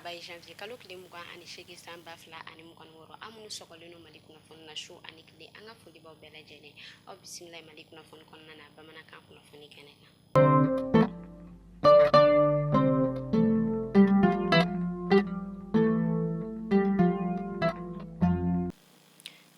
Araba ye janvier kalo tile 28 san 2026. Aw minnu sɔgɔlen don Mali kunnafoni na su ani tile, an ka foli b'aw bɛɛ lajɛlen. Aw bisimila Mali kunnafoni kɔnɔna na bamanankan kunnafoni kɛnɛ kan.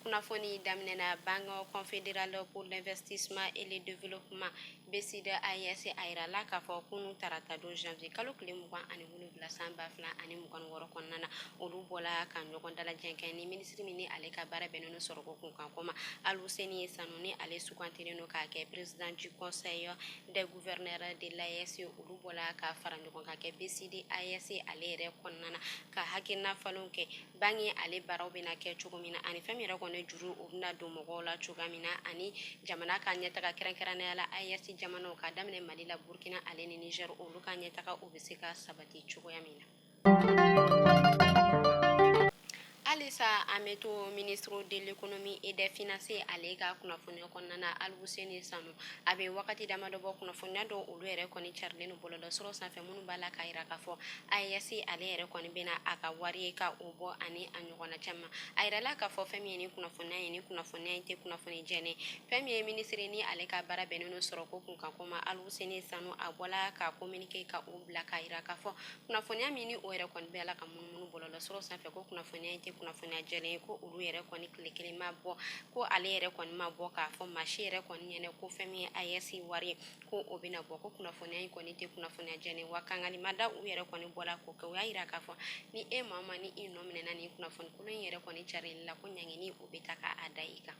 Kunnafoni daminɛna Banque confédérale pour l'investissement et le développement BCID AES a yirala k'a fɔ kunun tarata don janvier kalo tile 27 san 2026 kɔnɔna na, olu bɔla ka ɲɔgɔn dalajɛ kɛ ni minisiri min ni ale ka baara bɛnnen don sɔrɔko kunkanko ma, Aluseni Sanu, ni ale sugantilen don k'a kɛ président du conseil des gouverneurs de l'AES. Olu bɔla ka fara ɲɔgɔn kan kɛ BCID AES ale yɛrɛ kɔnɔna na ka hakilina falenw kɛ banque ale baaraw bɛna kɛ cogo min na, ani fɛn min yɛrɛ kɔni juru o bɛna don mɔgɔw la cogoya min na, ani jamana ka ɲɛtaga, kɛrɛnkɛrɛnnenya la AES jamanaw ka daminɛ Mali la, Burkina ale ni Niger, olu ka ɲɛtaga o bɛ se ka sabati cogoya min na. Halisa an bɛ to ministre de l'économie et des finances ale ka kunnafoniya kɔnɔna na. Aluseni Sanu, a bɛ wagati damadɔ bɔ, kunnafoniya dɔw olu yɛrɛ kɔni carilen don bɔlɔlɔsɔrɔ sanfɛ minnu b'a la k'a yira k'a fɔ AES ale yɛrɛ kɔni bɛna a ka wari ye ka o bɔ ani a ɲɔgɔnna caman. A yirala k'a fɔ fɛn min ye ni kunnafoniya ye, ni kunnafoniya in tɛ kunnafoni jɛlen. Fɛn min ye minisiri ni ale ka baara bɛnnen don sɔrɔko kunkanko ma, Aluseni Sanu, a bɔla ka communiqué ka o bila k'a yira k'a fɔ kunnafoniya min ni o yɛrɛ kɔni bɛ la ka munumunu bɔlɔlɔsɔrɔ sanfɛ, ko kunnafoniya in tɛ kunnafoniya jɛlen ye, ko olu yɛrɛ kɔni tile kelen ma bɔ, ko ale yɛrɛ kɔni ma bɔ k'a fɔ maa si yɛrɛ kɔni ɲɛnɛ ko fɛn min ye AES wari ye, ko o bɛna bɔ, ko kunnafoniya in kɔni tɛ kunnafoniya jɛlen. Wa kangali ma da u yɛrɛ kɔni bɔla k'o kɛ. U y'a yira k'a fɔ ni e maa ma ni i nɔ minɛna nin kunnafoni kolon in yɛrɛ kɔni carili la, ko ɲangini o bɛ ta k'a da i kan.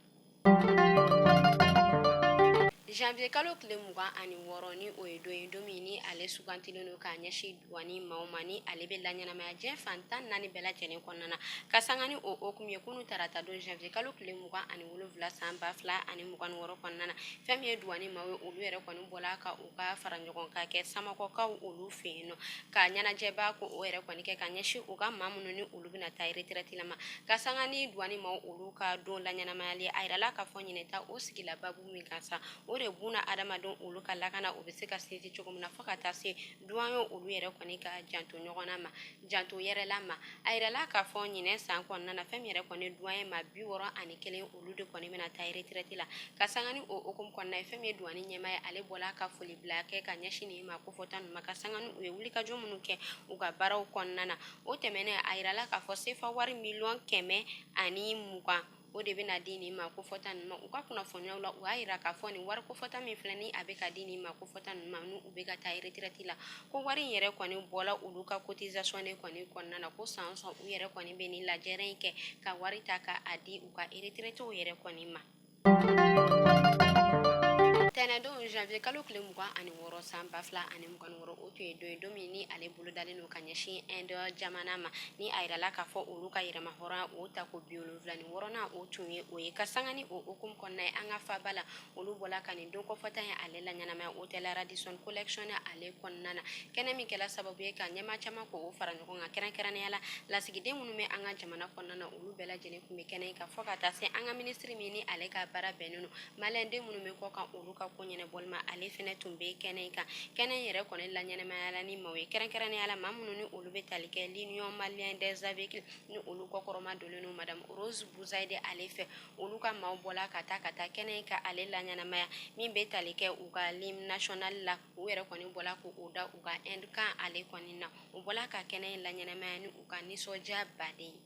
Janvier kalo tile 26, ni o ye don ye, don min ni ale sugantilen don k'a ɲɛsin duwani maaw ma, ni ale bɛ laɲɛnamaya diɲɛ fan 14 bɛɛ lajɛlen kɔnɔna na, ka sanga ni o hukumu ye, kunun tarata don janvier kalo tile 27 san 2026 kɔnɔna na, fɛn min ye duwani maaw ye, olu yɛrɛ kɔni bɔla ka u ka fara ɲɔgɔn kan kɛ Samakɔkaw olu fɛ yen nɔ, ka ɲɛnajɛba ko o yɛrɛ kɔni kɛ ka ɲɛsin u ka maa minnu ni olu bɛna taa retraite la ma. Ka sanga ni duwani maaw olu ka don laɲɛnamayali, a yirala k'a fɔ ɲinɛ ta o sigila babu min kan sa, o de buna adamadenw olu ka lakana o bɛ se ka sinsin cogo min na, fo ka taa se duwanyew olu yɛrɛ kɔni ka janto ɲɔgɔn na ma, janto yɛrɛla ma. A yirala k'a fɔ ɲinɛ san kɔnɔna na, fɛn min yɛrɛ kɔni duwanye maa 61 olu de kɔni bɛna taa retraite la. Ka sanga ni o hukumu kɔnɔna ye, fɛn min ye duwani ɲɛmaa ye, ale bɔla ka foli bila kɛ ka ɲɛsin nin maa kofɔta ninnu ma, ka sanga ni u ye wulikajɔ minnu kɛ u ka baaraw kɔnɔna na. O tɛmɛnen, a yirala k'a fɔ sefa wari 120 miliyɔn o de bɛna di nin maa kofɔta ninnu ma. U ka kunnafoniyaw la, u y'a yira k'a fɔ nin wari kofɔta min filɛ ni a bɛ ka di nin maa kofɔta ninnu ma, n'u bɛ ka taa retraite la, ko wari in yɛrɛ kɔni bɔla olu ka cotisation de kɔni kɔnɔna na, ko san o san u yɛrɛ kɔni bɛ nin lajɛrɛ in kɛ ka wari ta ka a di u ka retraitew yɛrɛ kɔni ma. Tɛnɛndon janvier kalo tile 26 san 2026, o tun ye don ye, don min ni ale bolodalen don ka ɲɛsin Inde jamana ma, ni a yirala k'a fɔ olu ka yɛrɛmahɔrɔnya o tako 76nan o tun ye o ye. Ka sanga ni o hukumu kɔnɔna ye, an ka faaba la, olu bɔla ka nin don kofɔta in ale laɲɛnamaya hôtel Radisson Collection ale kɔnɔna na, kɛnɛ min kɛla sababu ye ka ɲɛmaa caman k'o fara ɲɔgɔn kan, kɛrɛnkɛrɛnnenya la lasigiden minnu bɛ an ka jamana kɔnɔna na, olu bɛɛ lajɛlen tun bɛ kɛnɛ in kan, fo ka taa se an ka minisiri min ni ale ka baara bɛnnen don maliyɛnden minnu bɛ kɔ kan olu ka ko ɲɛnabɔli ma, ale fɛnɛ tun bɛ kɛnɛ in kan. Kɛnɛ in yɛrɛ kɔni laɲɛnamayala ni maaw ye, kɛrɛnkɛrɛnnenya la maa minnu ni olu bɛ tali kɛ l'Union malienne des aveugles, ni olu kɔkɔrɔma donnen don madame Rose Buzayidi ale fɛ. Olu ka maaw bɔla ka taa kɛnɛ in ka ale laɲɛnamaya min bɛ tali kɛ u ka l'hymne national la. U yɛrɛ kɔni bɔla k'o da u ka Inde kan ale kɔni na. U bɔla ka kɛnɛ in laɲɛnamaya ni u ka nisɔndiya baden ye.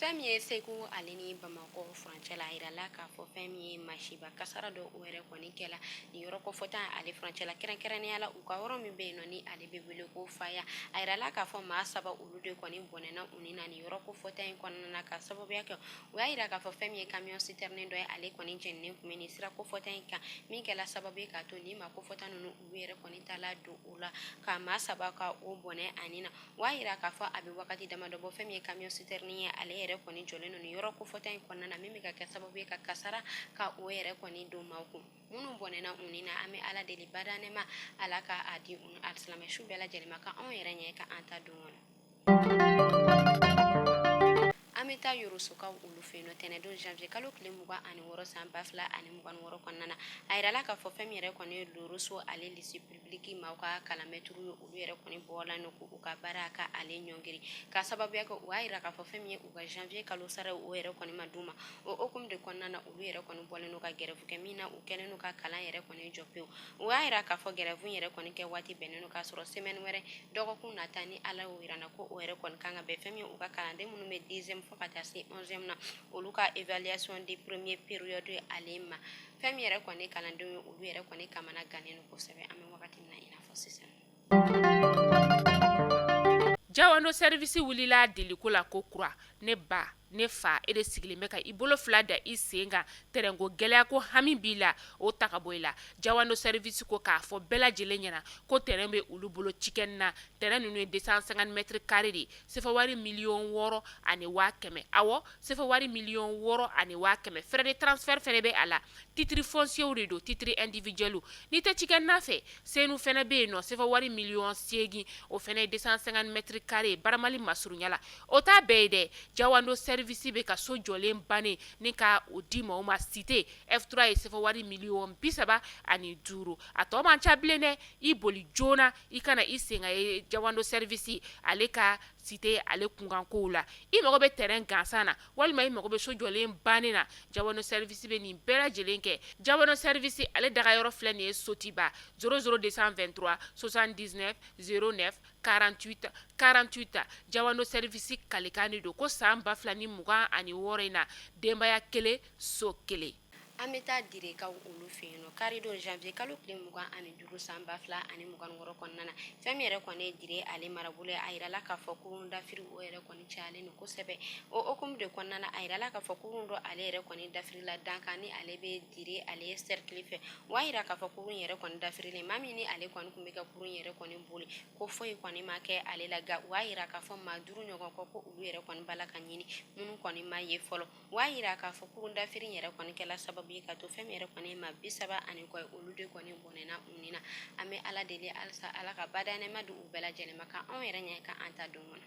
Fɛn min ye Segu ale ni Bamakɔ furancɛ la, a yirala k'a fɔ fɛn min ye masiba kasara dɔ o yɛrɛ kɔni kɛla nin yɔrɔ kofɔta ale furancɛ la, kɛrɛnkɛrɛnnenya la u ka yɔrɔ min bɛ yen nɔ ni ale bɛ wele ko Faya. A yirala k'a fɔ maa saba olu de kɔni bɔnɛna u ni na nin yɔrɔ kofɔta in kɔnɔna na, ka sababuya kɛ u y'a yira k'a fɔ fɛn min ye camion citerne dɔ ye, ale kɔni jɛninen tun bɛ nin sira kofɔta in kan, min kɛla sababu ye k'a to nin maa kofɔta ninnu olu yɛrɛ kɔni taala don o la ka maa saba ka o bɔnɛ ani na. O y'a yira k'a fɔ a bɛ wagati damadɔ bɔ, fɛn min ye camion citerne ye, ale yɛrɛ kɔni jɔlen don nin yɔrɔ kofɔta in kɔnɔna na, min bɛ ka kɛ sababu ye ka kasara ka o yɛrɛ kɔni don maaw kun minnu bɔnɛna u ni na. An bɛ Ala deli bada nɛma, Ala ka a di u alisilamɛ su bɛɛ lajɛlen ma, ka anw yɛrɛ ɲɛ ka an ta don kɔnɔ. An bɛ taa Yorosokaw olu fɛ yen nɔ tɛnɛndon janvier kalo tile 26 san 2026 kɔnɔna na. A yirala k'a fɔ fɛn min yɛrɛ kɔni ye Loroso ale lycée public maaw ka kalanmɛtiriw ye, olu yɛrɛ kɔni bɔla nɔ k'u ka baara ka ale ɲɔngiri ka sababuya kɛ u y'a yira k'a fɔ fɛn min ye u ka janvier kalo sara o yɛrɛ kɔni ma d'u ma. O hukumu de kɔnɔna na, olu yɛrɛ kɔni bɔlen don ka grève kɛ min na, u kɛlen don ka kalan yɛrɛ kɔni jɔ pewu. U y'a yira k'a fɔ grève yɛrɛ kɔni kɛ waati bɛnnen don k'a sɔrɔ semaine wɛrɛ, dɔgɔkun nata, ni Ala y'o yira na, ko o yɛrɛ kɔni kan ka bɛn fɛn min u ka kalanden minnu bɛ dixième fo ka taa se 11e na, olu ka évaluation de première période ale ma. Fɛn min yɛrɛ kɔni kalandenw ye, olu yɛrɛ kɔni kamana gannen don kosɛbɛ an bɛ wagati min na i n'a fɔ sisan. Jawando Service wulila deliko la ko kura. Ne ba, ne fa, e de sigilen bɛ ka i bolo fila da i sen kan, tɛrɛnko gɛlɛya ko hami b'i la, o ta ka bɔ i la. Jawando Service ko k'a fɔ bɛɛ lajɛlen ɲɛna ko terrain bɛ olu bolo cikɛni na. Terrain ninnu ye 250 mètres carrés de ye, sefa wari 6,100 000. Awɔ, sefa wari 6,100 000. Frais de transfert fɛnɛ bɛ a la. Titre foncier de don, titre individuel. N'i tɛ cikɛni fɛ, Senu fɛnɛ bɛ yen nɔ, sefa wari 8 000 000, o fɛnɛ ye 250 mètres carrés Baramali masurunya la. O t'a bɛɛ ye dɛ. Jawando Service bɛ ka so jɔlen bannen ni ka o di maaw ma. Cité F3 ye sefa wari 35 000 000. A tɔ man ca bilen dɛ. I boli joona, i kana i sen ka ye Jawando Service ale ka cité ale kunkankow la. I mago bɛ terrain gansan na walima i mago bɛ so jɔlen bannen na, Jawando Service bɛ nin bɛɛ lajɛlen kɛ. Jawando Service ale dagayɔrɔ filɛ nin ye Sotiba, 00 223 79 09 48 48. Jawando Service kalikan de don ko san 2026 in na, denbaya kelen, so kelen. An bɛ taa Direkaw olu fɛ yen nɔ karidon janvier kalo tile 25 san 2026 kɔnɔna na. Fɛn min yɛrɛ kɔni ye Dire ale marabolo ye, a yirala k'a fɔ kurun dafiri o yɛrɛ kɔni cayalen don kosɛbɛ. O hukumu de kɔnɔna na, a yirala k'a fɔ kurun dɔ ale yɛrɛ kɔni dafirila dankan ni ale bɛ Dire ale cercle fɛ. O y'a yira k'a fɔ kurun yɛrɛ kɔni dafirilen, maa min ni ale kɔni tun bɛ ka kurun yɛrɛ kɔni boli, ko foyi kɔni ma kɛ ale la. Nka o y'a yira k'a fɔ maa duuru ɲɔgɔn kɔ, ko olu yɛrɛ kɔni b'a la ka ɲini, minnu kɔni ma ye fɔlɔ. O y'a yira k'a fɔ kurun dafiri yɛrɛ kɔni kɛla sababu ye ka to fɛn min yɛrɛ kɔni ye maa 30 ni kɔ ye, olu de kɔni bɔnɛna u ni na. An bɛ Ala deli halisa, Ala ka bada nɛɛma di u bɛɛ lajɛlen ma, ka anw yɛrɛ ɲɛ ka an ta don kɔnɔ.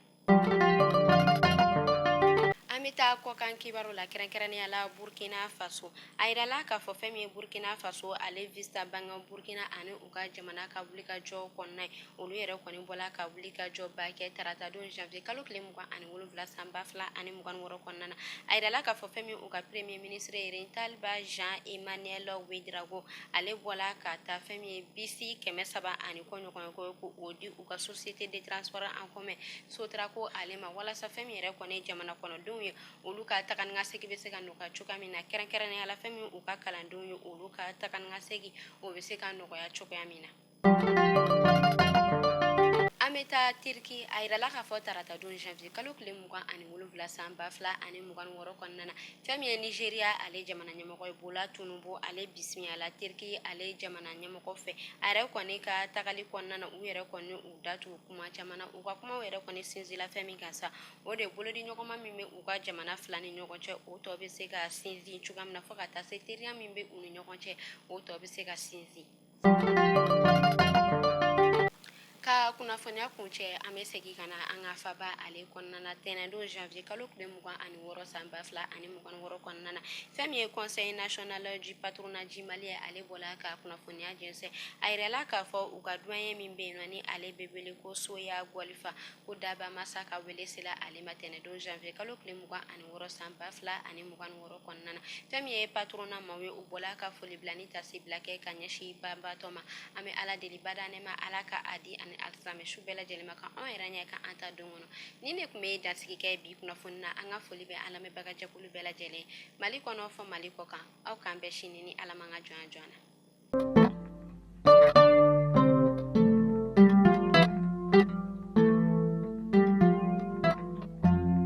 An bɛ taa kɔkan kibaru la, kɛrɛnkɛrɛnnenya la Burkina Faso. A yirala k'a fɔ fɛn min ye Burkina Faso ale Vista Bank Burkina ani u ka jamana ka wulikajɔ kɔnɔna ye, olu yɛrɛ kɔni bɔla ka wulikajɔba kɛ tarata don janvier kalo tile 27 san 2026 kɔnɔna na. A yirala k'a fɔ fɛn min u ka premier ministre Rintalba Jean Emmanuel Ouedraogo, ale bɔla ka taa fɛn min ye bisi 300 ani kɔ ɲɔgɔn ko k'o di u ka société de transport en commun Sotraco ale ma, walasa fɛn min yɛrɛ kɔni jamana kɔnɔdenw ye, olu ka taga ni ka segin bɛ se ka nɔgɔya cogoya min na, kɛrɛnkɛrɛnnenya la fɛn min u ka kalandenw ye, olu ka taga ni ka segin o bɛ se ka nɔgɔya cogoya min na. An bɛ taa Turki. A yirala k'a fɔ tarata don janvier kalo tile 27 san 2026 kɔnɔna na, fɛn min ye Nigeria ale jamana ɲɛmɔgɔ ye, Bola Tinubu, ale bisimila Turki ale jamana ɲɛmɔgɔ fɛ. A yɛrɛ kɔni ka tagali kɔnɔna na, u yɛrɛ kɔni u datugu kuma caman na. U ka kumaw yɛrɛ kɔni sinsinla fɛn min kan sa, o de bolodi ɲɔgɔnma min bɛ u ka jamana fila ni ɲɔgɔn cɛ, o tɔ bɛ se ka sinsin cogoya min na, fo ka taa se teriya min bɛ u ni ɲɔgɔn cɛ, o tɔ bɛ se ka sinsin. Ka kunnafoniya kuncɛ, an bɛ segin ka na an ka faba ale kɔnɔna na tɛnɛndon janvier kalo tile 26 san 2026 kɔnɔna na. Fɛn min ye Conseil national du patronat du Mali, ale bɔla ka kunnafoniya jɛnsɛn. A yirala k'a fɔ u ka doyen min bɛ yen nɔ, ni ale bɛ wele ko Soya Gɔlifa, ko daba masa ka wele sela ale ma tɛnɛndon janvier kalo tile 26 san 2026 kɔnɔna na. Fɛn min ye patronat maaw ye, u bɔla ka foli bila ni tasibila kɛ ka ɲɛsin banbaatɔ ma. An bɛ Ala deli bada nɛɛma, Ala ka a di ani alisilamɛ su bɛɛ lajɛlen ma, ka anw yɛrɛ ɲɛ ka an ta don kɔnɔ. Ni ne tun bɛ dansigi kɛ bi kunnafoni na. An ka foli bɛ an lamɛnbaga jɛkulu bɛɛ lajɛlen, Mali kɔnɔ fɔ Mali kɔ kan. Aw k'an bɛn sini ni Ala man ka jɔnya jɔn na.